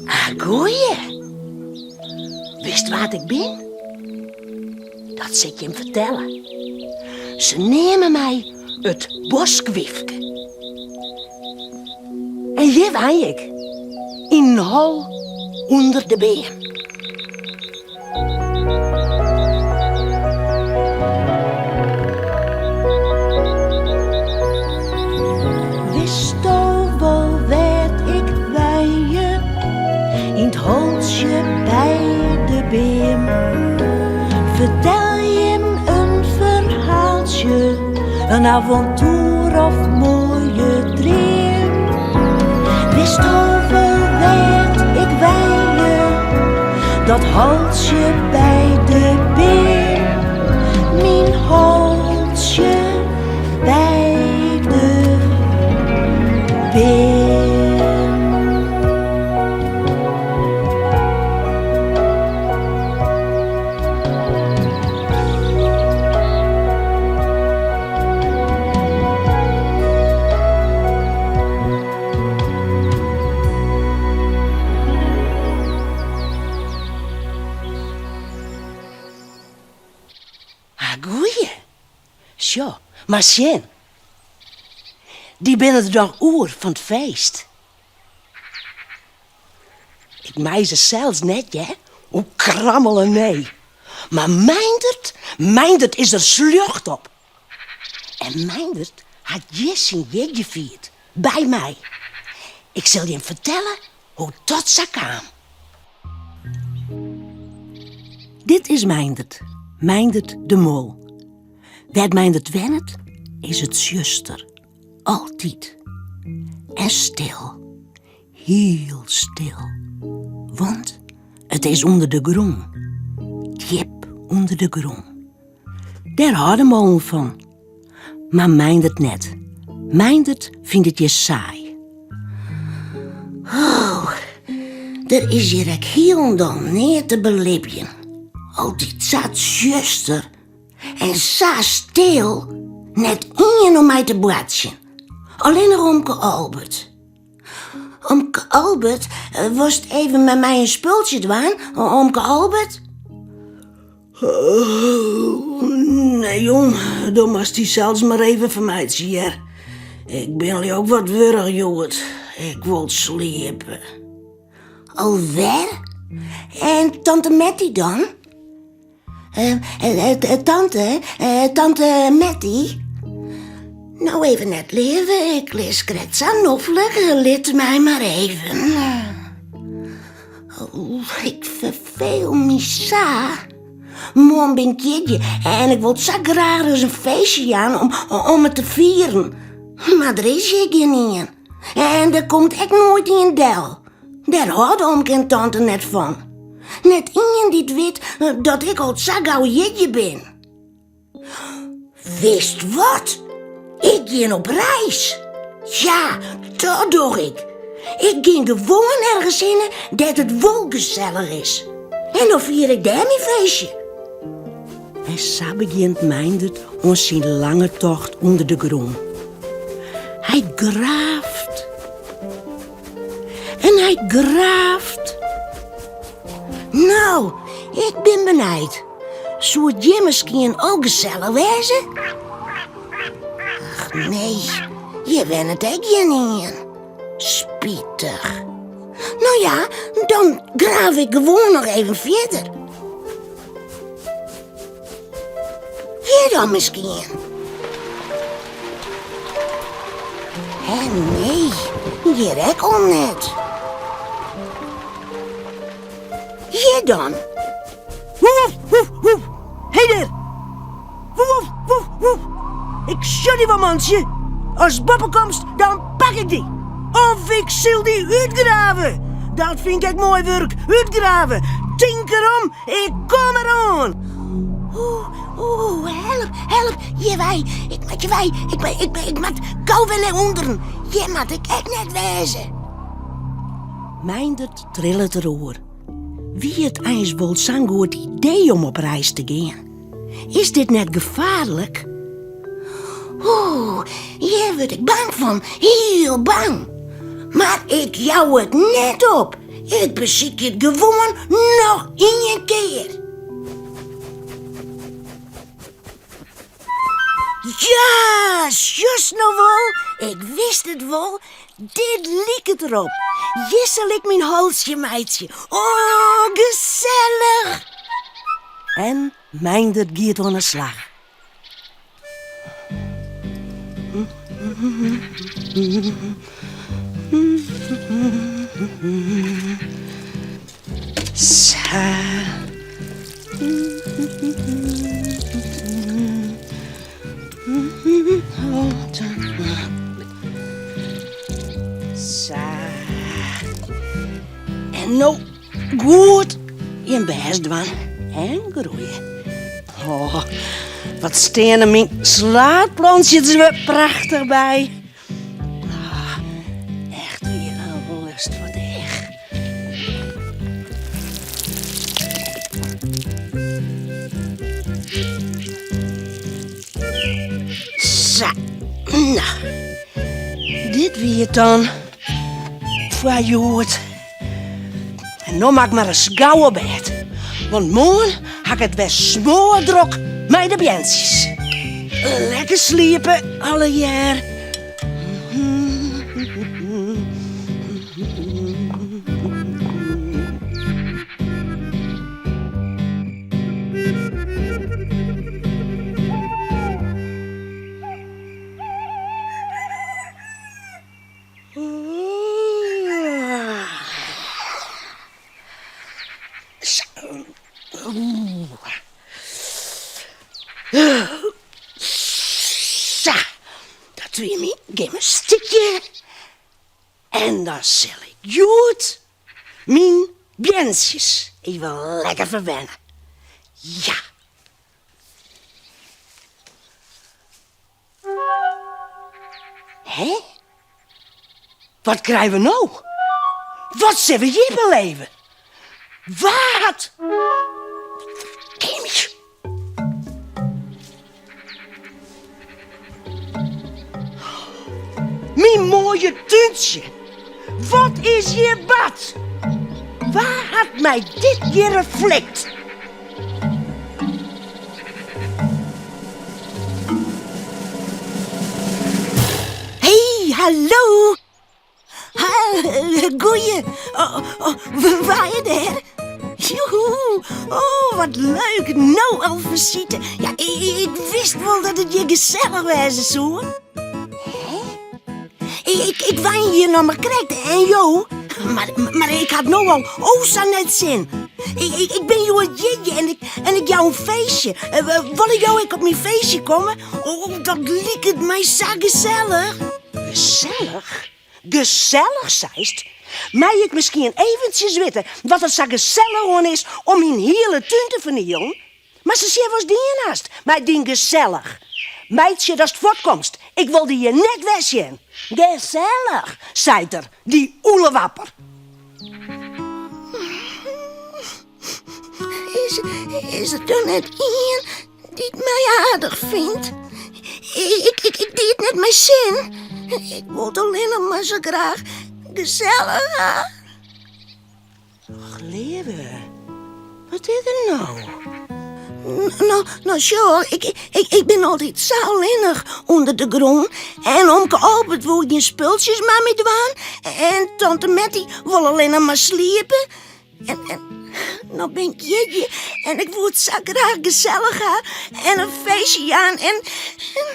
Ah, goeie. Witst wa't ik bin? Dat sil ik jim fertelle. Se neame my it boskwyfke. En hjir wenje ik, yn in hol ûnder de beam. Witsto wol wêr't ik wenje? Yn 't holtsje by de beam. Fertel jim in ferhaaltsje, in avontoer of moaie dream. Witsto wol wêr't ik wenje? Dat holtsje by de beam, myn holtsje by de beam. Ah, goeie. Sjoch, mar sjen. Dy binne der noch oer fan it feest. Ik mei se sels net, hear. Oe, krammele nee. Mar Meindert, Meindert is der sljocht op. En Meindert hat hjir syn jierdei fierd, by my. Ik sil jim fertelle hoe't dat sa kaam. Dit is Meindert, Meindert de Mol. Wêr't Meindert wennet, is it tsjuster. Altyd. En stil. Hiel stil. Want it is ûnder de grûn. Djip ûnder de grûn. Dêr hâlde mollen fan. Mar Meindert net. Meindert fynt it hjir saai. Oh, der is hjir ek hielendal neat te belibjen. Altyd sa tsjuster en sa stil. Net ien om mei te boartsjen. Allinnich omke Albert. Omke Albert, wolst even mei my in spultsje dwaan, omke Albert? Nee, jong, do moatst dysels mar even fermeitsje, hear. Ik bin leau ik wat wurch hjoed. Ik wol sliepe. Alwer? En tante Metty dan? Tante, tante Metty? No even net, leave, ik lis krekt sa noflik, lit my mar even. Oh, ik ferfeel my sa. Moarn bin ik jierdei en ik wol sa graach ris in feestje jaan om, om it te fieren. Mar der is hjir gjinien. En der komt ek noait ien del. Dêr hâlde omke en tante net fan. Net ien dy't wit dat ik al sa gau jierdei bin. Witst wat? Ik gean op reis. Ja, dat doch ik. Ik gean gewoan ergens hinne dêr't it wol gesellich is. En dan fier ik dêr myn feestje. En sa begjint Meindert oan syn lange tocht ûnder de grûn. Hy graaft en hy graaft. No, ik bin benijd. Soe it hjir miskien al gesellich wêze? Ach nee, hjir wennet ek gjinien. Spitich. No ja, dan graaf ik gewoan noch even fierder. Hjir dan miskien? Hè, nee, hjir ek al net. Hjir dan? Woef, woef, woef. Hé dêr! Woef, woef, woef. Ik sjoch dy wol, mantsje. Ast boppe komst, dan pak ik dy. Of ik sil dy útgrave. Dat fyn ik ek moai wurk, útgrave. Tink derom, ik kom deroan. Oeh, oeh, help, help. Hjirwei, ik moat hjirwei. Ik, ik, ik moat gau wer nei ûnderen. Hjir moat ik ek net wêze. Meindert trillet deroer. Wie it eins wol sa'n goed idee om op reis te gean? Is dit net gefaarlik? Oeh, hjir wurd ik bang fan, hiel bang. Mar ik jou it net op. Ik besykje it gewoan noch ien kear. Ja, sjochst no wol, ik wist it wol, dit liket derop. Hjir sil ik myn holtsje meitsje. Oh, gesellich! En Meindert giet oan 'e slach. Sa. Sa. En no goed jin bêst dwaan en groeie. Oh, wat steane myn slaadplantsjes der wer prachtich by. Ah, echt wier in lust foar it each. Sa, no, dit wie it dan foar hjoed. En no moat ik mar ris gau op bêd, want moarn ha ik it wer smoardrok mei de beantsjes. Lekker sliepe allegear. Sa, dat wie myn gymnastykje. En dan sil ik hjoed myn beantsjes even lekker ferwenne. Ja. Hè? Wat krije we no? Wat sille we hjir beleve? Wat? Kimmy. Myn moaie túntsje. Wat is hjir bard? Wa hat my dit hjirre flikt? Hey, hallo! Ha, goeie! Oh, oh, wa is dêr? Joehoe! Oh, wat leuk! No al fisite. Ja, ik wist wol dat it hjir gesellich wêze soe. Hè? Ik wenje hjir noch mar krekt en jo? Mar, mar ik ha it no al o sa nei 't sin. Ik bin hjoed jierdei en ik, en ik jou in feestje. Wolle jo ek op myn feestje komme? Oh, dat liket my sa gesellich. Gesellich? Gesellich, seist? Mei ik miskien eventsjes witte wat der sa gesellich oan is om myn hiele tún te fernielen? Moatst ris sjen watst dien hast mei dyn gesellich. Meitsje datst fuortkomst, ik wol dy hjir net wer sjen. Gesellich, seit er, dy oelewapper. Is, is der dan net ien dy't my aardich fynt? Ik, ik, ik die it net mei sin. Ik wol it allinnich mar sa graach gesellich ha. Och leave, wat is der no? No, no sjoch, ik, ik, ik bin altyd sa allinnich ûnder de grûn. En omke Albert wol gjin spultsjes mei my dwaan. En tante Metty wol allinnich mar sliepe. En, en no bin ik jierdei en ik woe it sa graach gesellich ha en in feestje jaan en, en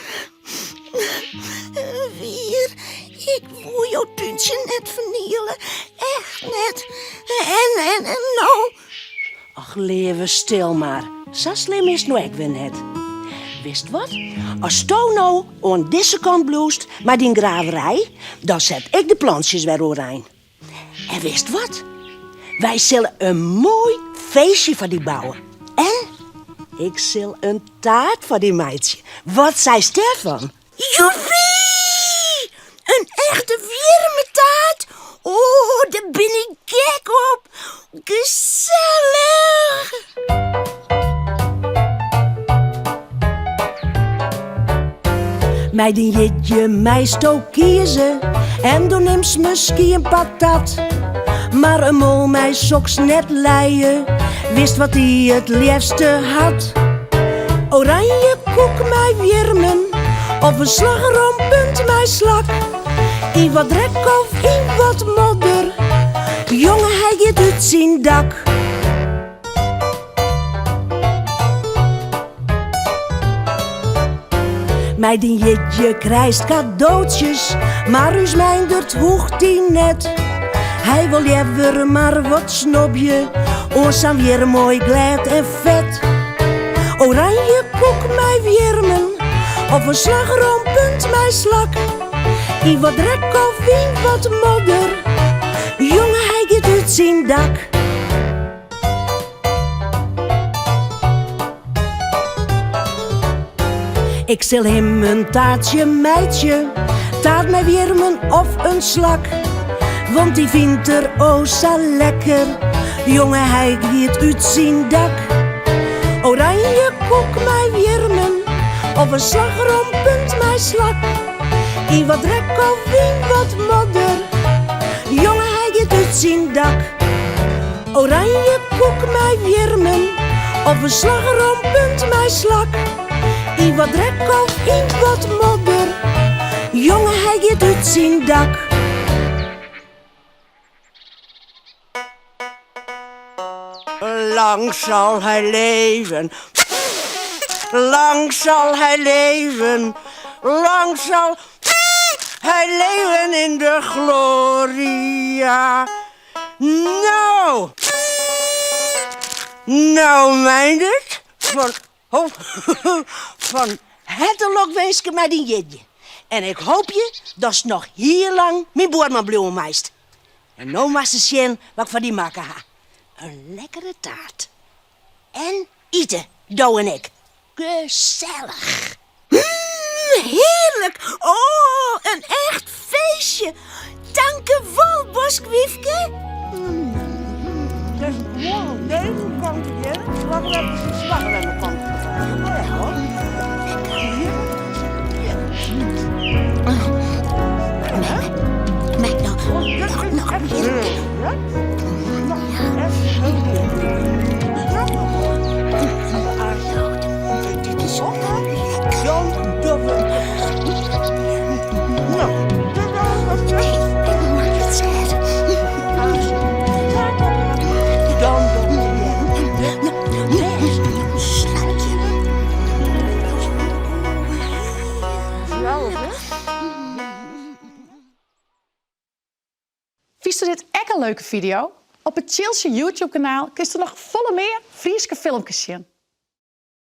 Wier, ik woe jo túntsje net ferniele. Echt net. En, en, en no? Och, leave, stil mar. Sa slim is it no ek wer net. Witst wat? Asto no oan dizze kant bliuwst mei dyn graverij, dan set ik de plantsjes wer oerein. En witst wat? Wy sille in moai feestje foar dy bouwe. En ik sil in taart foar dy meitsje. Wat seist dêrfan? Joepie! In echte wjirmetaart? Oh, dêr bin ik gek op! Gesellich! Mei dyn jierdei meisto kieze en do nimst miskien patat. Mar in mol mei soks net lije, witst wat dy it leafste hat? Oranje koek mei wjirmen of in slagroompunt mei slak. Yn wat drek of yn wat modder, jonge hy giet út syn dak. Mei dyn jierdei krijst kadootsjes, mar ús Meindert hoecht dy net. Hy wol leaver mar wat snobje oan sa'n wjirm moai glêd en fet. Oranje koek mei wjirmen of in slagroompunt mei slak. Yn wat drek of yn wat modder, jonge hy giet út syn dak. Ik sil him in taartsje meitsje, taart mei wjirmen of in slak. Want dy fynt er o sa lekker, jonge hy giet út syn dak. Oranje koek mei wjirmen of in slagroompunt mei slak. Yn wat drek of yn wat modder, jonge hy giet út syn dak. Oranje koek mei wjirmen of in slagroompunt mei slak. Yn wat drek of yn wat modder, jonge hy giet út syn dak. Lang zal hij leven, lang zal hij leven, lang zal hij leven in de gloria. No! No, Meindert, fan, oh, fan herte lokwinske mei dyn jierdei. En ik hoopje datst noch hiel lang myn buorman bliuwe meist. En no moatst ris sjen wat ik foar dy makke ha. In lekkere taart. En ite, do en ik. Gesellich. Mm, hearlik! Oh, in echt feestje! Tankewol, boskwyfke! Dus gewoan deze kant hier, slagwerk is slagwerk kant. Noch mear. Fynsto dit ek in leuke fideo? Op it Tsjiltsje YouTube-kanaal kinsto noch folle mear Fryske filmkes sjen.